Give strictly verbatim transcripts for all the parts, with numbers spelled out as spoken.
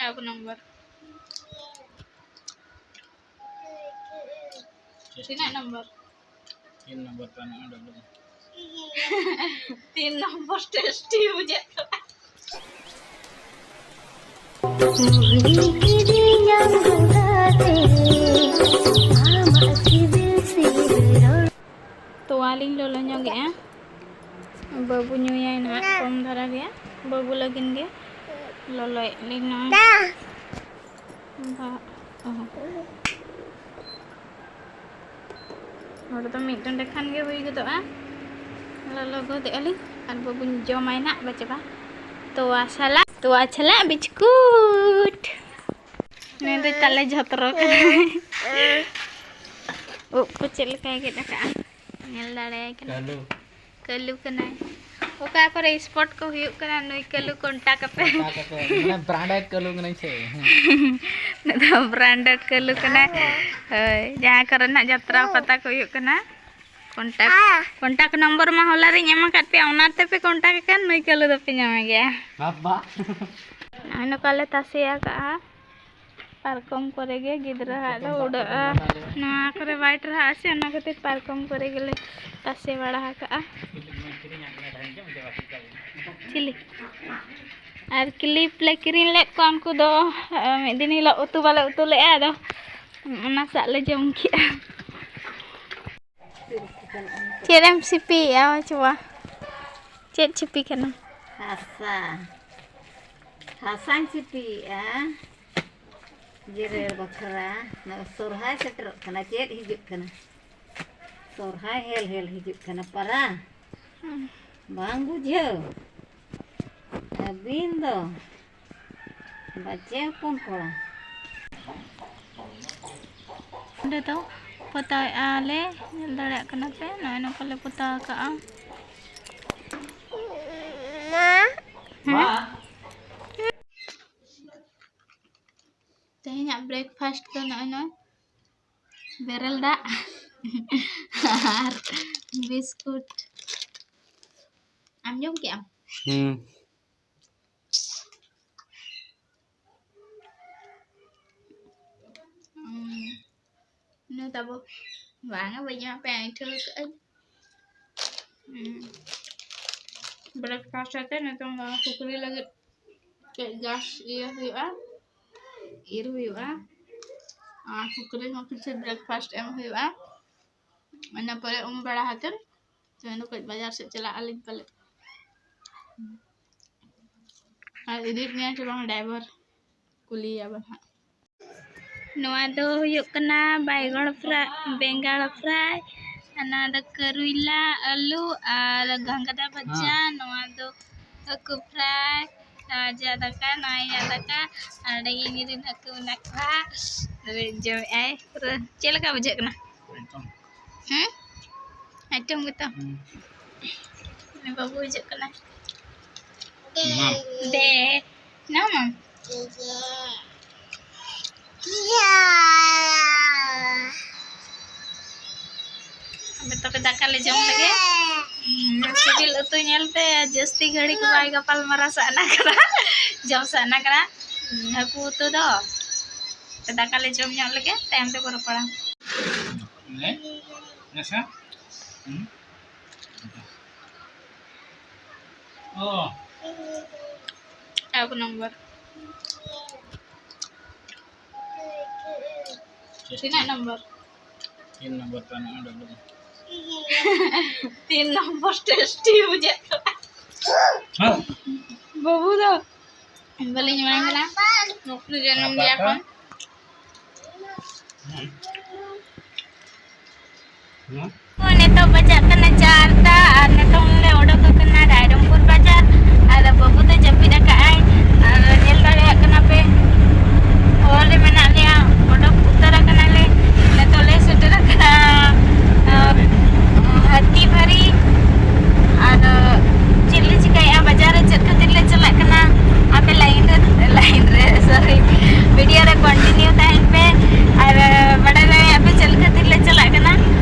ᱮᱠ ᱱᱚᱢᱵᱚᱨ᱾ ᱛᱤᱱᱟᱹᱜ ᱱᱚᱢᱵᱚᱨ? ᱛᱤᱱ ᱱᱚᱢᱵᱚᱨ ᱯᱮ ᱱᱚᱜᱼᱚᱭ ᱰᱚᱵᱚᱞ᱾ ᱛᱤᱱ ᱱᱚᱢᱵᱚᱨ ᱴᱮᱥᱴᱤ ᱵᱩᱡᱷᱟᱹᱜ ᱠᱟᱱᱟ᱾ ᱛᱚᱣᱟ ᱞᱤᱧ ᱞᱚᱞᱚ ᱧᱚᱜᱮᱜᱼᱟ᱾ ᱵᱟᱹᱵᱩ ᱧᱩᱭᱟᱭ ᱱᱟᱦᱟᱜ, ᱠᱚᱢ ᱫᱷᱟᱨᱟ ᱜᱮ᱾ ᱵᱟᱹᱵᱩ ᱞᱟᱹᱜᱤᱫ ᱜᱮ ᱞᱚᱞᱚᱭᱮᱫ ᱞᱤᱧ ᱱᱚᱜᱼᱚᱭ᱾ ᱫᱟᱜ, ᱚ᱾ ᱱᱚᱰᱮ ᱫᱚ ᱢᱤᱫ ᱰᱚᱸᱰᱮ ᱠᱷᱟᱱ ᱜᱮ ᱦᱩᱭ ᱜᱚᱫᱚᱜᱼᱟ᱾ ᱞᱚᱞᱚ ᱜᱚᱫᱮᱜᱼᱟ ᱞᱤᱧ ᱟᱨ ᱵᱟᱹᱵᱩᱧ ᱡᱚᱢᱟᱭ ᱱᱟᱜ ᱵᱟᱪᱵᱟ᱾ ᱛᱚᱣᱟ ᱥᱟᱞᱟᱜ, ᱛᱚᱣᱟ ᱥᱟᱞᱟᱜ ᱵᱤᱥᱠᱩᱴ᱾ ᱱᱩᱭ ᱫᱚ ᱛᱟᱞᱮ ᱡᱷᱚᱛᱨᱚ ᱠᱟᱱᱟᱭ᱾ ᱩᱵ ᱠᱚ ᱪᱮᱫ ᱞᱮᱠᱟᱭ ᱜᱮᱫ ᱟᱠᱟᱫᱼᱟ, ᱧᱮᱞ ᱫᱟᱲᱮᱭᱟᱭ ᱠᱟᱱᱟ᱾ ᱠᱟᱹᱞᱩ᱾ ᱠᱟᱹᱞᱩ ᱠᱟᱱᱟᱭ᱾ ᱚᱠᱟ ᱠᱚᱨᱮ sport ᱠᱚ ᱦᱩᱭᱩᱜ ᱠᱟᱱᱟ, ᱱᱩᱭ ᱠᱟᱹᱞᱩ contact ᱟᱯᱮ᱾ Contact ᱟᱯᱮ᱾ ᱢᱟᱱᱮ branded ᱠᱟᱹᱞᱩ ᱠᱟᱹᱱᱟᱹᱧ ᱥᱮ᱾ ᱱᱩᱭ ᱫᱚ branded ᱠᱟᱹᱞᱩ ᱠᱟᱱᱟᱭ᱾ ᱦᱳᱭ, ᱡᱟᱦᱟᱸ ᱠᱚᱨᱮ ᱱᱟᱜ ᱡᱟᱛᱨᱟ ᱯᱟᱛᱟ ᱠᱚ ᱦᱩᱭᱩᱜ ᱠᱟᱱᱟ, contact, contact number ᱢᱟ ᱦᱚᱞᱟ ᱨᱤᱧ ᱮᱢ ᱟᱠᱟᱫ ᱯᱮᱭᱟ, ᱚᱱᱟ ᱛᱮᱯᱮ contact ᱟᱠᱟᱱ, ᱱᱩᱭ ᱠᱟᱹᱞᱩ ᱫᱚᱯᱮ ᱧᱟᱢᱮ ᱜᱮᱭᱟ᱾ ᱵᱟᱵᱟ᱾ ᱱᱚᱜᱼᱚᱭ ᱱᱚᱝᱠᱟ ᱞᱮ ᱛᱟᱥᱮ ᱟᱠᱟᱜᱼᱟ᱾ ᱯᱟᱨᱠᱚᱢ ᱠᱚᱨᱮ ᱜᱮ ᱜᱤᱫᱽᱨᱟᱹ ᱦᱟᱜ ᱫᱚ ᱩᱰᱟᱹᱜᱼᱟ᱾ ᱱᱚᱣᱟ ᱠᱚᱨᱮ ᱵᱟᱭ ᱴᱟᱨᱦᱟᱜᱼᱟ ᱥᱮ, ᱚᱱᱟ ᱠᱷᱟᱹᱛᱤᱨ ᱯᱟᱨᱠᱚᱢ ᱠᱚᱨᱮ ᱜᱮᱞᱮ ᱛᱟᱥᱮ ᱵᱟᱲᱟ ᱟᱠᱟᱜᱼᱟ᱾ ᱪᱤᱞᱤ? ᱟᱨ clip ᱞᱮ ᱠᱤᱨᱤᱧ ᱞᱮᱫ ᱠᱚᱣᱟ, ᱩᱱᱠᱩ ᱫᱚ, ᱟᱨ ᱢᱤᱫ ᱫᱤᱱ ᱦᱤᱞᱳᱜ ᱩᱛᱩ ᱵᱟᱞᱮ ᱩᱛᱩ ᱞᱮᱫᱼᱟ, ᱟᱫᱚ ᱚᱱᱟ ᱥᱟᱜ ᱞᱮ ᱡᱚᱢ ᱠᱮᱜᱼᱟ᱾ ᱪᱮᱫ ᱮᱢ ᱥᱤᱯᱤᱭᱮᱜᱼᱟ ᱵᱟᱪᱵᱟ? ᱪᱮᱫ ᱥᱤᱯᱤ ᱠᱟᱱᱟ? ᱦᱟᱥᱟ᱾ ᱦᱟᱥᱟᱧ ᱥᱤᱯᱤᱭᱮᱜᱼᱟ᱾ ᱡᱮᱨᱮᱲ ᱵᱟᱠᱷᱨᱟ᱾ ᱱᱚᱜᱼᱚᱭ ᱥᱚᱨᱦᱟᱭ ᱥᱮᱴᱮᱨᱚᱜ ᱠᱟᱱᱟ᱾ ᱪᱮᱫ ᱦᱤᱡᱩᱜ ᱠᱟᱱᱟ? ᱥᱚᱨᱦᱟᱭ ᱦᱮᱞ ᱦᱮᱞ ᱦᱤᱡᱩᱜ ᱠᱟᱱᱟ᱾ ᱯᱟᱨᱟ᱾ ᱦᱩᱸ᱾ ᱵᱟᱝ ᱵᱩᱡᱷᱟᱹᱣ? ᱟᱹᱵᱤᱱ ᱫᱚ ᱵᱟᱪᱮ ᱦᱚᱯᱚᱱ ᱠᱚᱲᱟ᱾ ᱚᱸᱰᱮ ᱫᱚ ᱯᱚᱛᱟᱣᱮᱫᱼᱟ ᱞᱮ, ᱧᱮᱞ ᱫᱟᱲᱮᱭᱟᱜ ᱠᱟᱱᱟ ᱯᱮ, ᱱᱚᱜᱼᱚᱭ ᱱᱚᱝᱠᱟ ᱞᱮ ᱯᱚᱛᱟᱣ ᱟᱠᱟᱜᱼᱟ᱾ ᱢᱟ᱾ ᱦᱮᱸ? ᱛᱮᱦᱮᱧᱟᱜ breakfast ᱫᱚ ᱱᱚᱜᱼᱚᱭ ᱱᱚᱜᱼᱚᱭ ᱵᱮᱨᱮᱞ ᱫᱟᱜ ᱟᱨ ᱵᱤᱥᱠᱩᱴ᱾ ᱟᱢ ᱡᱚᱢ ᱠᱮᱜ ᱟᱢ? ᱦᱩᱸ᱾ ᱛᱟᱵᱚ᱾ ᱵᱟᱝᱟ, ᱵᱟᱹᱧ ᱮᱢᱟ ᱯᱮᱭᱟ, ᱟᱹᱭᱴᱷᱟᱹᱣ ᱠᱟᱜᱼᱟᱹᱧ᱾ ᱦᱩᱸ᱾ Breakfast ᱟᱛᱮ ᱱᱤᱛᱚᱝ ᱫᱚ ᱥᱩᱠᱨᱤ ᱞᱟᱹᱜᱤᱫ ᱠᱟᱹᱡ gas ᱤᱭᱟᱹ ᱦᱩᱭᱩᱜᱼᱟ, ᱤᱨ ᱦᱩᱭᱩᱜᱼᱟ᱾ ᱟᱨ ᱥᱩᱠᱨᱤ ᱦᱚᱸ ᱠᱤᱪᱷᱩ breakfast ᱮᱢ ᱦᱩᱭᱩᱜᱼᱟ᱾ ᱤᱱᱟᱹ ᱯᱚᱨᱮ ᱩᱢ ᱵᱟᱲᱟ ᱠᱟᱛᱮ ᱛᱮᱦᱮᱧ ᱫᱚ ᱠᱟᱹᱡ ᱵᱟᱡᱟᱨ ᱥᱮᱫ ᱪᱟᱞᱟᱜ ᱟᱹᱞᱤᱧ ᱯᱟᱞᱮ᱾ ᱟᱨ ᱤᱫᱤᱭᱮᱫ ᱢᱮᱭᱟ ᱥᱮ ᱵᱟᱝ driver? ᱠᱩᱞᱤᱭᱮᱭᱟ ᱵᱚᱱ ᱦᱟᱸᱜ᱾ ᱱᱚᱣᱟ ᱫᱚ ᱦᱩᱭᱩᱜ ᱠᱟᱱᱟ ᱵᱟᱭᱜᱚᱱ fry, ᱵᱮᱸᱜᱟᱲ fry, ᱟᱨ ᱱᱚᱣᱟ ᱫᱚ ᱠᱟᱨᱩᱭᱞᱟ, ᱟᱹᱞᱩ ᱟᱨ ᱜᱷᱟᱸᱜᱽᱨᱟ ᱵᱷᱟᱡᱟ᱾ ᱦᱮᱸ᱾ ᱱᱚᱣᱟ ᱫᱚ ᱦᱟᱹᱠᱩ fry, ᱱᱚᱣᱟ ᱡᱟ ᱫᱟᱠᱟ, ᱱᱚᱣᱟ ᱤᱧᱟᱹᱜ ᱫᱟᱠᱟ, ᱟᱨ ᱤᱧ ᱨᱮᱱ ᱦᱟᱹᱠᱩ ᱢᱮᱱᱟᱜ ᱠᱚᱣᱟ᱾ ᱡᱚᱢᱮᱫᱼᱟᱭ ᱯᱩᱨᱟᱹ᱾ ᱪᱮᱫ ᱞᱮᱠᱟ ᱵᱩᱡᱷᱟᱹᱜ ᱠᱟᱱᱟ? ᱮᱠᱫᱚᱢ᱾ ᱦᱮᱸ? ᱟᱸᱡᱚᱢ ᱜᱮᱛᱚ᱾ ᱦᱩᱸ᱾ ᱩᱱᱤ ᱵᱟᱹᱵᱩ ᱦᱤᱡᱩᱜ ᱠᱟᱱᱟ᱾ ᱢᱟ᱾ ᱫᱮ᱾ ᱱᱟ ᱢᱟ᱾ ᱟᱫᱚ ᱛᱚᱵᱮ ᱫᱟᱠᱟ ᱞᱮ ᱡᱚᱢ ᱞᱮᱜᱮ᱾ ᱦᱩᱸ, ᱥᱤᱵᱤᱞ ᱩᱛᱩ ᱧᱮᱞᱛᱮ ᱡᱟᱹᱥᱛᱤ ᱜᱷᱟᱹᱲᱤᱡ ᱵᱟᱭ ᱜᱟᱯᱟᱞ ᱢᱟᱨᱟᱣ ᱥᱟᱱᱟ ᱠᱟᱱᱟ᱾ ᱡᱚᱢ ᱥᱟᱱᱟ ᱠᱟᱱᱟ᱾ ᱦᱩᱸ, ᱦᱟᱹᱠᱩ ᱩᱛᱩ ᱫᱚ᱾ ᱫᱟᱠᱟ ᱞᱮ ᱡᱚᱢ ᱧᱚᱜ ᱞᱮᱜᱮ, ᱛᱟᱭᱚᱢ ᱛᱮᱵᱚ ᱨᱚᱯᱚᱲᱟ᱾ ᱦᱮᱸ? ᱦᱮᱸ ᱥᱮ? ᱦᱩᱸ? ᱚ᱾ ᱮᱠ ᱱᱚᱢᱵᱚᱨ᱾ ᱛᱤᱱᱟᱹᱜ ᱱᱚᱢᱵᱚᱨ? ᱛᱤᱱ ᱱᱚᱢᱵᱚᱨ ᱛᱟᱦᱮᱱᱟ ᱚᱸᱰᱮ ᱫᱚ᱾ ᱛᱤᱱ ᱱᱚᱢᱵᱚᱨ tasty ᱵᱩᱡᱷᱟᱹᱜ ᱠᱟᱱᱟ᱾ ᱦᱮᱸ᱾ ᱵᱟᱹᱵᱩ ᱫᱚ ᱵᱟᱹᱞᱤᱧ ᱢᱮᱱ ᱠᱟᱱᱟ᱾ ᱱᱚᱠᱨᱤ ᱡᱚᱱᱚᱢ ᱜᱮᱭᱟ ᱠᱚ᱾ ᱦᱩᱸ᱾ ᱦᱩᱸ᱾ ᱱᱤᱛᱚᱜ ᱵᱟᱡᱟᱜ ᱠᱟᱱᱟ ᱪᱟᱨᱴᱟ ᱟᱨ ᱱᱤᱛᱚᱝ ᱞᱮ ᱚᱰᱚᱠ ᱟᱠᱟᱱᱟ ᱨᱟᱭᱨᱚᱝᱯᱩᱨ ᱵᱟᱡᱟᱨ᱾ ᱟᱨ ᱵᱟᱹᱵᱩ ᱫᱚ ᱡᱟᱹᱯᱤᱫ ᱟᱠᱟᱫ ᱟᱭ ᱟᱨ ᱧᱮᱞ ᱫᱟᱲᱮᱭᱟᱜ ᱠᱟᱱᱟ ᱯᱮ ᱦᱚᱨ ᱨᱮ ᱢᱮᱱᱟᱜ ᱞᱮᱭᱟ, ᱚᱰᱚᱠ ᱩᱛᱟᱹᱨ ᱟᱠᱟᱱᱟᱞᱮ᱾ ᱱᱤᱛᱚᱜ ᱞᱮ ᱥᱮᱴᱮᱨ ᱟᱠᱟᱱᱟ, ᱟᱨ ᱦᱟᱹᱛᱤ ᱵᱷᱟᱨᱤ᱾ ᱟᱨ ᱪᱮᱫ ᱞᱮ ᱪᱤᱠᱟᱹᱭᱮᱫᱼᱟ, ᱵᱟᱡᱟᱨ ᱨᱮ ᱪᱮᱫ ᱠᱷᱟᱹᱛᱤᱨ ᱞᱮ ᱪᱟᱞᱟᱜ ᱠᱟᱱᱟ? ᱟᱯᱮ line ᱨᱮ, line ᱨᱮ, sorry, video ᱨᱮ continue ᱛᱟᱦᱮᱱ ᱯᱮ ᱟᱨ ᱵᱟᱰᱟᱭ ᱫᱟᱲᱮᱭᱟᱜ ᱯᱮ ᱪᱮᱫ ᱠᱷᱟᱹᱛᱤᱨ ᱞᱮ ᱪᱟᱞᱟᱜ ᱠᱟᱱᱟ᱾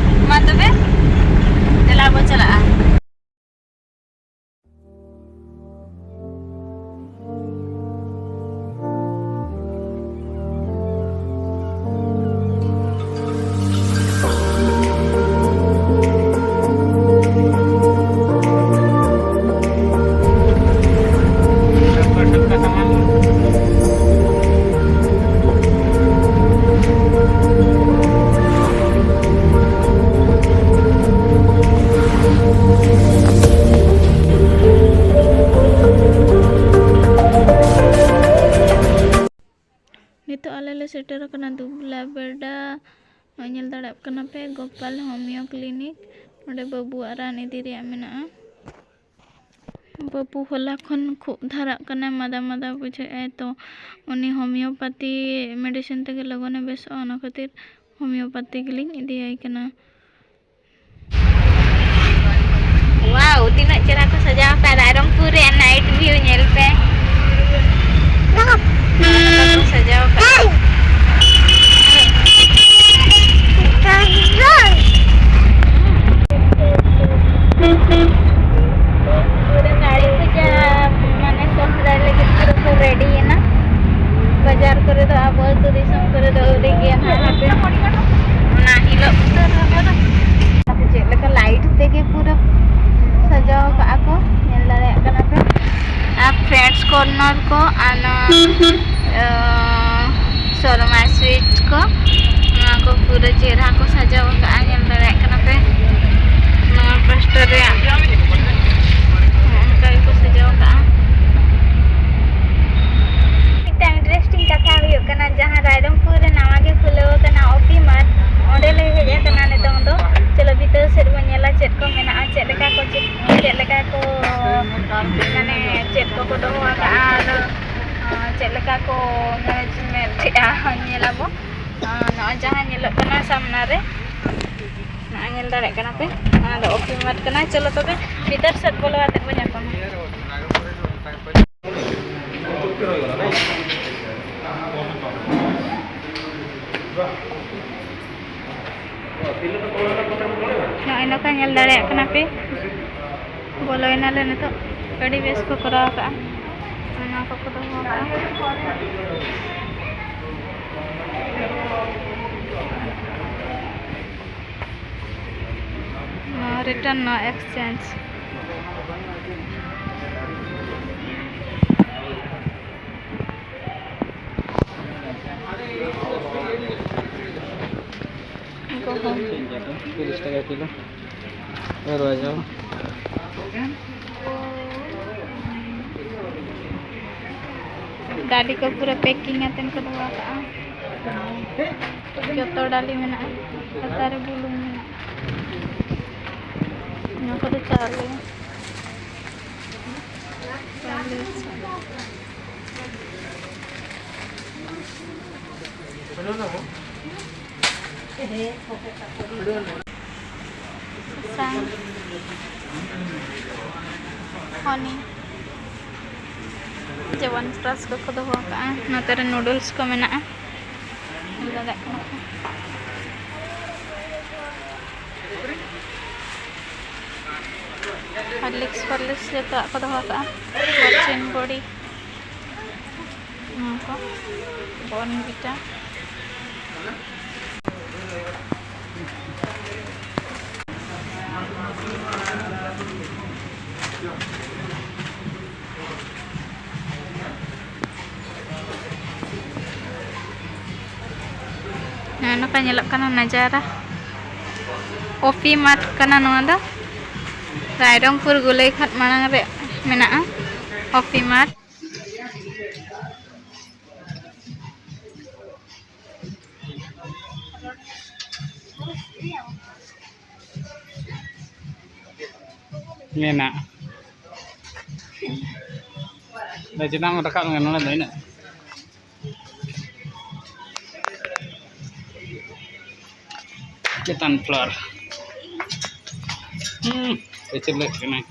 ᱢᱟ ᱛᱚᱵᱮ ᱥᱮᱴᱮᱨ ᱟᱠᱟᱱᱟ ᱫᱩᱵᱞᱟ ᱵᱮᱰᱟ᱾ ᱱᱚᱜᱼᱚᱭ ᱧᱮᱞ ᱫᱟᱲᱮᱭᱟᱜ ᱠᱟᱱᱟ ᱯᱮ ᱜᱳᱯᱟᱞ ᱦᱳᱢᱤᱭᱳ ᱠᱞᱤᱱᱤᱠ᱾ ᱱᱚᱰᱮ ᱵᱟᱹᱵᱩᱣᱟᱜ ᱨᱟᱱ ᱤᱫᱤ ᱨᱮᱭᱟᱜ ᱢᱮᱱᱟᱜᱼᱟ᱾ ᱵᱟᱹᱵᱩ ᱦᱚᱞᱟ ᱠᱷᱚᱱ ᱠᱷᱩᱜ ᱫᱷᱟᱨᱟᱜ ᱠᱟᱱᱟᱭ, ᱢᱟᱫᱟ ᱢᱟᱫᱟ ᱵᱩᱡᱷᱟᱹᱣᱮᱫᱼᱟᱭ, ᱛᱚ ᱩᱱᱤ ᱦᱳᱢᱤᱭᱳᱯᱟᱛᱤ ᱢᱮᱰᱤᱥᱤᱱ ᱛᱮᱜᱮ ᱞᱚᱜᱚᱱᱮ ᱵᱮᱥᱚᱜᱼᱟ, ᱚᱱᱟ ᱠᱷᱟᱹᱛᱤᱨ ᱦᱳᱢᱤᱭᱳᱯᱟᱛᱤ ᱜᱮᱞᱤᱧ ᱤᱫᱤᱭᱟᱭ ᱠᱟᱱᱟ᱾ ᱣᱟᱣ, ᱛᱤᱱᱟᱹᱜ ᱪᱮᱦᱨᱟ ᱠᱚ ᱥᱟᱡᱟᱣ ᱟᱠᱟᱫ ᱨᱟᱭᱨᱚᱝᱯᱩᱨ ᱨᱮᱭᱟᱜ night view ᱧᱮᱞ ᱯᱮ᱾ ᱱᱚᱝᱠᱟ ᱠᱚ ᱥᱟᱡᱟᱣ ᱟᱠᱟᱫ᱾ ᱯᱩᱨᱟᱹ ᱠᱟᱹᱲᱤ ᱯᱩᱡᱟ, ᱢᱟᱱᱮ ᱥᱚᱦᱨᱟᱭ ᱞᱟᱹᱜᱤᱫ ᱯᱩᱨᱟᱹ ᱠᱚ ready ᱮᱱᱟ᱾ ᱵᱟᱡᱟᱨ ᱠᱚᱨᱮ ᱫᱚ, ᱟᱵᱚ ᱟᱹᱛᱩ ᱫᱤᱥᱚᱢ ᱠᱚᱨᱮ ᱫᱚ ᱟᱹᱣᱨᱤ ᱜᱮ ᱱᱟᱦᱟᱜ ᱦᱟᱯᱮ᱾ ᱚᱱᱟ ᱦᱤᱞᱳᱜ ᱩᱛᱟᱹᱨ ᱨᱮᱦᱚᱸ ᱫᱚ ᱪᱮᱫ ᱞᱮᱠᱟ light ᱛᱮᱜᱮ ᱯᱩᱨᱟᱹ ᱥᱟᱡᱟᱣ ᱠᱟᱜᱼᱟ ᱠᱚ, ᱧᱮᱞ ᱫᱟᱲᱮᱭᱟᱜ ᱠᱟᱱᱟ ᱯᱮ᱾ ᱟᱨ friends corner ᱠᱚ, ᱟᱨ ᱱᱚᱣᱟ, ᱟᱸ, ᱥᱚᱨᱢᱟ sweet ᱠᱚ, ᱱᱚᱣᱟ ᱠᱚ ᱯᱩᱨᱟᱹ ᱪᱮᱦᱨᱟ ᱠᱚ ᱥᱟᱡᱟᱣ ᱠᱟᱜᱼᱟ, ᱧᱮᱞ ᱫᱟᱲᱮᱭᱟᱜ ᱠᱟᱱᱟ ᱯᱮ᱾ ᱱᱚᱣᱟ poster ᱨᱮᱭᱟᱜ ᱚᱱᱠᱟ ᱜᱮᱠᱚ ᱥᱟᱡᱟᱣ ᱠᱟᱜᱼᱟ᱾ ᱢᱤᱫᱴᱟᱝ interesting ᱠᱟᱛᱷᱟ ᱦᱩᱭᱩᱜ ᱠᱟᱱᱟ, ᱡᱟᱦᱟᱸ ᱨᱟᱭᱨᱚᱝᱯᱩᱨ ᱨᱮ ᱱᱟᱣᱟ ᱜᱮ ᱠᱷᱩᱞᱟᱹᱣ ᱟᱠᱟᱱᱟ OP Mart, ᱚᱸᱰᱮ ᱞᱮ ᱦᱮᱡ ᱟᱠᱟᱱᱟ ᱱᱤᱛᱚᱝ ᱫᱚ᱾ ᱪᱚᱞᱚ ᱵᱷᱤᱛᱟᱹᱨ ᱥᱮᱫ ᱵᱚᱱ ᱧᱮᱞᱟ, ᱪᱮᱫ ᱠᱚ ᱢᱮᱱᱟᱜᱼᱟ, ᱪᱮᱫ ᱞᱮᱠᱟ ᱠᱚ, ᱪᱮᱫ, ᱪᱮᱫ ᱞᱮᱠᱟ ᱠᱚ, ᱢᱟᱱᱮ ᱪᱮᱫ ᱠᱚᱠᱚ ᱫᱚᱦᱚ ᱟᱠᱟᱫᱼᱟ, ᱟᱨ, ᱟᱸ, ᱪᱮᱫ ᱞᱮᱠᱟ ᱠᱚ management ᱮᱫᱼᱟ, ᱧᱮᱞ ᱟᱵᱚ᱾ ᱟᱸ, ᱱᱚᱜᱼᱚᱭ ᱡᱟᱦᱟᱸ ᱧᱮᱞᱚᱜ ᱠᱟᱱᱟ ᱥᱟᱢᱱᱟ ᱨᱮ, ᱱᱚᱜᱼᱚᱭ ᱧᱮᱞ ᱫᱟᱲᱮᱭᱟᱜ ᱠᱟᱱᱟ ᱯᱮ, ᱚᱱᱟ ᱫᱚ OP Mart ᱠᱟᱱᱟ᱾ ᱪᱚᱞᱚ ᱛᱚᱵᱮ ᱵᱷᱤᱛᱟᱹᱨ ᱥᱮᱫ ᱵᱚᱞᱚ ᱠᱟᱛᱮ ᱵᱚᱱ ᱧᱟᱯᱟᱢᱟ᱾ ᱱᱚᱜᱼᱚᱭ ᱱᱚᱝᱠᱟ ᱧᱮᱞ ᱫᱟᱲᱮᱭᱟᱜ ᱠᱟᱱᱟ ᱯᱮ, ᱵᱚᱞᱚᱭᱮᱱᱟᱞᱮ ᱱᱤᱛᱚᱜ᱾ ᱟᱹᱰᱤ ᱵᱮᱥ ᱠᱚ ᱠᱚᱨᱟᱣ ᱠᱟᱜᱼᱟ, ᱱᱚᱣᱟ ᱠᱚᱠᱚ ᱫᱚᱦᱚ ᱠᱟᱜᱼᱟ᱾ ᱱᱚᱣᱟ return, ᱱᱚᱣᱟ exchange᱾ ᱜᱩᱦᱩᱢ᱾ ᱛᱤᱨᱤᱥ ᱴᱟᱠᱟ ᱠᱤᱞᱳ᱾ ᱟᱨ ᱵᱟᱡᱟᱣ᱾ ᱫᱟᱹᱞᱤ ᱠᱚ ᱯᱩᱨᱟᱹ packing ᱟᱛᱮᱱ ᱠᱚ ᱫᱚᱦᱚ ᱠᱟᱜᱼᱟ᱾ ᱡᱚᱛᱚ ᱰᱟᱹᱞᱤ ᱢᱮᱱᱟᱜᱼᱟ, ᱞᱟᱛᱟᱨ ᱨᱮ ᱵᱩᱞᱩᱝ ᱢᱮᱱᱟᱜᱼᱟ᱾ ᱱᱚᱣᱟ ᱠᱚᱫᱚ ᱪᱟᱣᱞᱮ᱾ ᱪᱟᱣᱞᱮ᱾ ᱥᱟᱥᱟᱝ, ᱦᱚᱱᱤ, ᱪᱮᱵᱚᱱ ᱯᱨᱟᱥ ᱠᱚᱠᱚ ᱫᱚᱦᱚ ᱟᱠᱟᱫᱼᱟ᱾ ᱱᱚᱛᱮ ᱨᱮ ᱱᱩᱰᱩᱞᱥ ᱠᱚ ᱢᱮᱱᱟᱜᱼᱟ, ᱧᱮᱞ ᱫᱟᱲᱮᱭᱟᱜ ᱠᱟᱱᱟ ᱯᱮ᱾ ᱦᱚᱨᱞᱤᱠᱥ ᱯᱷᱚᱨᱞᱤᱠᱥ ᱡᱚᱛᱚᱣᱟᱜ ᱠᱚ ᱫᱚᱦᱚ ᱟᱠᱟᱫᱼᱟ, ᱯᱨᱚᱴᱤᱱ ᱵᱚᱰᱤ᱾ ᱱᱚᱣᱟ ᱠᱚ ᱵᱚᱨᱱ ᱵᱷᱤᱴᱟ᱾ ᱱᱚᱜᱼᱚ ᱱᱚᱝᱠᱟ ᱧᱮᱞᱚᱜ ᱠᱟᱱᱟ ᱱᱟᱡᱟᱨᱟ᱾ ᱠᱚᱯᱷᱤ ᱢᱟᱨᱴ ᱠᱟᱱᱟ ᱱᱚᱣᱟ ᱫᱚ᱾ ᱨᱟᱭᱨᱚᱝᱯᱩᱨ ᱜᱳᱞᱟᱭᱜᱷᱟᱴ ᱢᱟᱲᱟᱝ ᱨᱮ ᱢᱮᱱᱟᱜᱼᱟ ᱠᱚᱯᱷᱤ ᱢᱟᱨᱴ᱾ ᱢᱮᱱᱟᱜ᱾ ᱟᱫᱚ ᱪᱮᱛᱟᱱ ᱨᱟᱠᱟᱵ ᱞᱮᱱᱟ ᱱᱚᱰᱮ ᱫᱚ ᱤᱱᱟᱹᱜ᱾ ᱪᱮᱛᱟᱱ floor᱾ ᱦᱩᱸ, ᱯᱟᱹᱪᱷᱞᱟᱹᱜ ᱠᱟᱱᱟᱭ᱾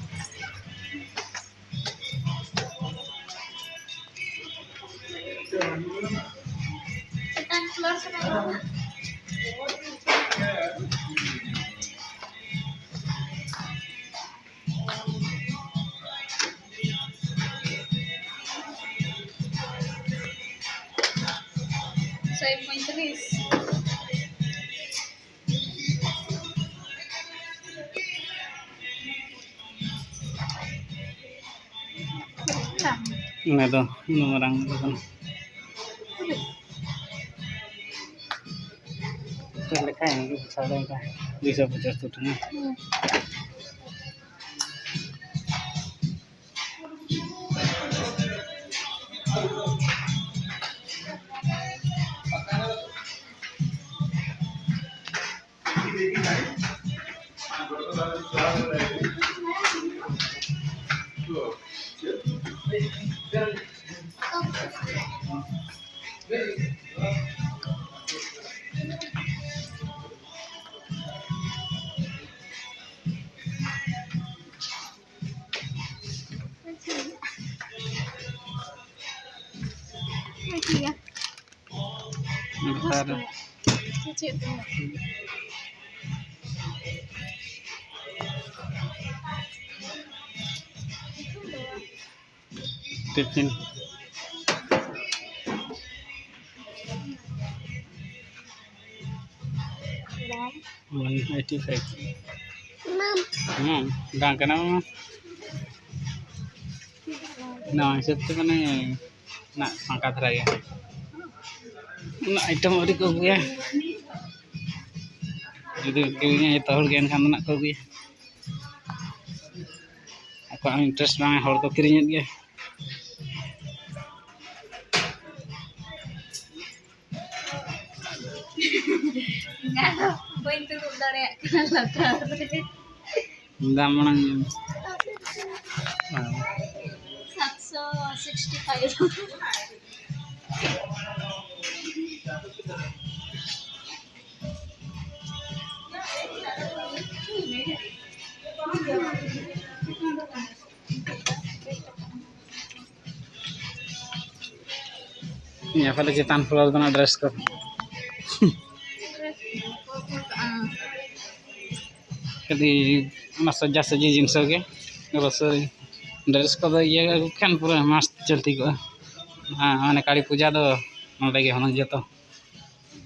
ᱥᱚᱭ ᱯᱚᱸᱭᱛᱨᱤᱥ᱾ ᱚᱱᱟ ᱫᱚ ᱩᱱᱟᱹᱜ ᱢᱟᱨᱟᱝ ᱫᱚ ᱠᱟᱱᱟ᱾ ᱪᱮᱫ ᱞᱮᱠᱟ ᱮᱢ ᱥᱟᱲᱮ ᱚᱱᱠᱟ ᱫᱩᱭᱥᱚ ᱯᱚᱪᱟᱥ ᱴᱟᱠᱟ᱾ ᱱᱮᱛᱟᱨ ᱴᱤᱯᱷᱤᱱ᱾ One eighty five. ᱦᱩᱸ, ᱵᱟᱝ ᱠᱟᱱᱟ ᱢᱟᱢᱟ᱾ ᱱᱚᱣᱟ ᱦᱤᱥᱟᱹᱵ ᱛᱮ ᱢᱟᱱᱮ ᱱᱟᱜ ᱯᱷᱟᱸᱠᱟ ᱫᱷᱟᱨᱟ ᱜᱮᱭᱟ᱾ ᱩᱱᱟᱹᱜ ᱟᱭᱴᱮᱢ ᱟᱹᱣᱨᱤ ᱠᱚ ᱟᱹᱜᱩᱭᱟ᱾ ᱡᱩᱫᱤ ᱠᱤᱨᱤᱧᱟ ᱡᱚᱛᱚ ᱦᱚᱲ ᱜᱮ, ᱮᱱᱠᱷᱟᱱ ᱫᱚ ᱱᱟᱜ ᱠᱚ ᱟᱹᱜᱩᱭᱟ᱾ ᱟᱠᱚᱣᱟᱜ ᱦᱚᱸ ᱤᱱᱴᱟᱨᱮᱥᱴ ᱵᱟᱝ, ᱦᱚᱲ ᱠᱚ ᱠᱤᱨᱤᱧᱮᱫ ᱜᱮᱭᱟ᱾ ᱵᱟᱹᱧ ᱫᱩᱲᱩᱵ ᱫᱟᱲᱮᱭᱟᱜ ᱠᱟᱱᱟ ᱞᱟᱛᱟᱨ ᱨᱮ᱾ ᱫᱟᱢ ᱢᱟᱲᱟᱝ ᱥᱟᱛᱥᱚ ᱥᱤᱠᱥᱴᱤ ᱯᱷᱟᱭᱤᱵᱷ᱾ ᱱᱤᱭᱟᱹ ᱯᱟᱞᱮ ᱪᱮᱛᱟᱱ floor ᱫᱚ ᱱᱟᱜ dress ᱠᱚ᱾ ᱠᱷᱟᱹᱞᱤ ᱚᱱᱟ ᱥᱟᱡᱟ ᱥᱟᱡᱤ ᱡᱤᱱᱤᱥ ᱜᱮ, ᱨᱚᱥᱳᱭ dress ᱠᱚᱫᱚ ᱤᱭᱟᱹ ᱟᱹᱜᱩ ᱠᱷᱟᱱ ᱯᱩᱨᱟᱹ ᱢᱟᱥᱛ ᱪᱚᱞᱛᱤ ᱠᱚᱜᱼᱟ᱾ ᱦᱮᱸ, ᱢᱟᱱᱮ ᱠᱟᱹᱞᱤ ᱯᱩᱡᱟ ᱫᱚ ᱱᱚᱰᱮ ᱜᱮ ᱦᱩᱱᱟᱹᱝ ᱡᱚᱛᱚ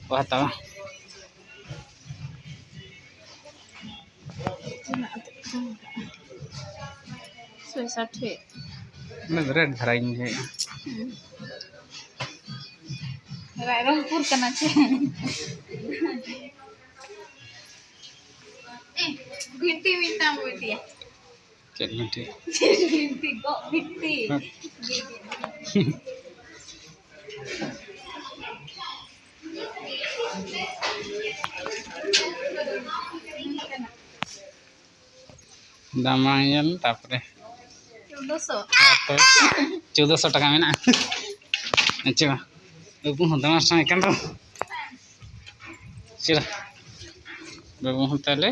ᱠᱚ ᱦᱟᱛᱟᱣᱟ᱾ ᱥᱚᱭ ᱥᱟᱴᱷ᱾ ᱚᱱᱟ ᱫᱚ rate ᱫᱷᱟᱨᱟ ᱜᱤᱧ ᱵᱩᱡᱷᱟᱹᱣᱮᱫᱼᱟ᱾ ᱦᱩᱸ᱾ ᱨᱟᱭᱨᱚᱝᱯᱩᱨ ᱠᱟᱱᱟ ᱪᱮ? ᱮ, ᱵᱷᱤᱱᱴᱤ ᱢᱤᱫᱴᱟᱝ ᱵᱚ ᱤᱫᱤᱭᱟ᱾ ᱪᱮᱫ ᱵᱷᱤᱱᱴᱤ? ᱪᱮᱫ ᱵᱷᱤᱱᱴᱤ? ᱜᱚᱜ ᱵᱷᱤᱱᱴᱤ᱾ ᱦᱮᱸ᱾ ᱫᱟᱢ ᱢᱟᱲᱟᱝ ᱧᱮᱞ, ᱛᱟᱯᱚᱨᱮ᱾ ᱪᱳᱫᱽᱫᱚᱥᱚ᱾ ᱪᱳᱫᱽᱫᱚᱥᱚ ᱴᱟᱠᱟ ᱢᱮᱱᱟᱜᱼᱟ᱾ ᱟᱪᱪᱷᱟ, ᱵᱟᱹᱵᱩ ᱦᱚᱸ ᱫᱟᱬᱟ ᱥᱟᱱᱟᱭ ᱠᱟᱱ ᱫᱚ᱾ ᱪᱮᱫ? ᱵᱟᱹᱵᱩ ᱦᱚᱸ ᱛᱟᱦᱞᱮ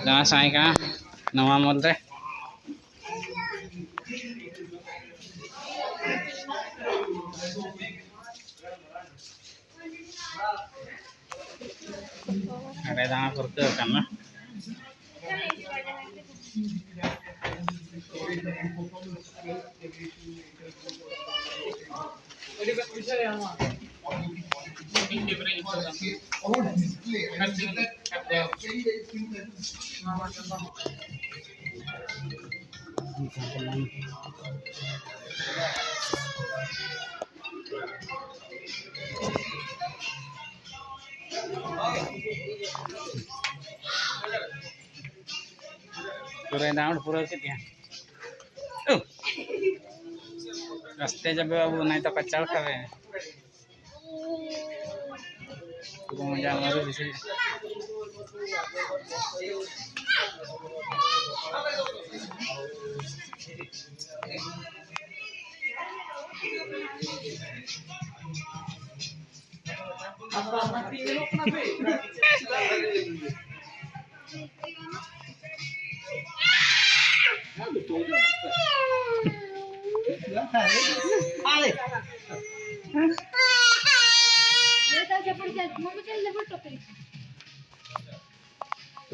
ᱫᱟᱬᱟ ᱥᱟᱱᱟᱭ ᱠᱟᱱᱟ ᱱᱚᱣᱟ ᱢᱚᱞ ᱨᱮ᱾ ᱟᱞᱮ ᱫᱟᱬᱟ ᱯᱟᱹᱨᱠᱟᱹᱣ ᱠᱟᱱᱟ᱾ ᱯᱩᱨᱟᱹ ᱫᱟᱬᱟ ᱯᱩᱨᱟᱹᱣ ᱠᱮᱫ ᱜᱮᱭᱟ᱾ ᱩᱦ! ᱟᱥᱛᱮ ᱡᱟᱵᱮ ᱵᱟᱹᱵᱩ, ᱱᱟᱭ ᱛᱚ ᱠᱟᱪᱟᱲ ᱠᱟᱵᱮ᱾ ᱯᱩᱨᱟᱹ ᱢᱚᱡᱟ ᱢᱟᱨᱩ ᱵᱤᱥᱤ᱾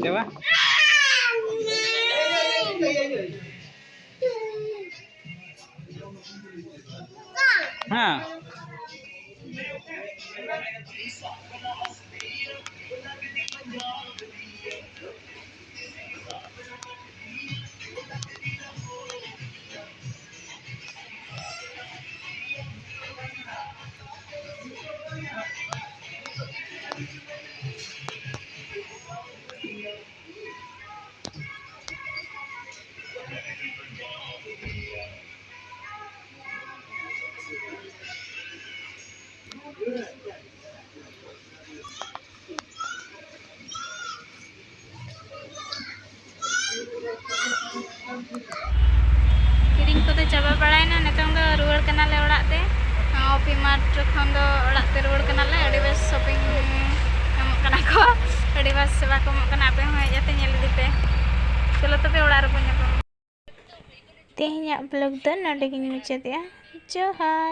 ᱪᱟᱵᱟ? ᱦᱮᱸ᱾ ᱵᱟᱲᱟᱭᱮᱱᱟ, ᱱᱤᱛᱚᱝ ᱫᱚ ᱨᱩᱣᱟᱹᱲ ᱠᱟᱱᱟᱞᱮ ᱚᱲᱟᱜ ᱛᱮ᱾ ᱚᱯᱤ ᱢᱟᱨᱴ ᱠᱷᱚᱱ ᱫᱚ ᱚᱲᱟᱜ ᱛᱮ ᱨᱩᱣᱟᱹᱲ ᱠᱟᱱᱟᱞᱮ᱾ ᱟᱹᱰᱤ ᱵᱮᱥ ᱥᱚᱯᱤᱝ ᱮᱢᱚᱜ ᱠᱟᱱᱟ ᱠᱚ, ᱟᱹᱰᱤ ᱵᱮᱥ ᱥᱮᱵᱟ ᱠᱚ ᱮᱢᱚᱜ ᱠᱟᱱᱟ᱾ ᱟᱯᱮ ᱦᱚᱸ ᱦᱮᱡ ᱠᱟᱛᱮ ᱧᱮᱞ ᱤᱫᱤ ᱯᱮ᱾ ᱪᱚᱞᱚ ᱛᱚᱵᱮ ᱚᱲᱟᱜ ᱨᱮᱵᱚᱱ ᱧᱟᱯᱟᱢᱟ᱾ ᱛᱮᱦᱮᱧᱟᱜ ᱵᱞᱚᱜ ᱫᱚ ᱱᱚᱰᱮ ᱜᱤᱧ ᱢᱩᱪᱟᱹᱫᱮᱜᱼᱟ᱾ ᱡᱚᱦᱟᱨ᱾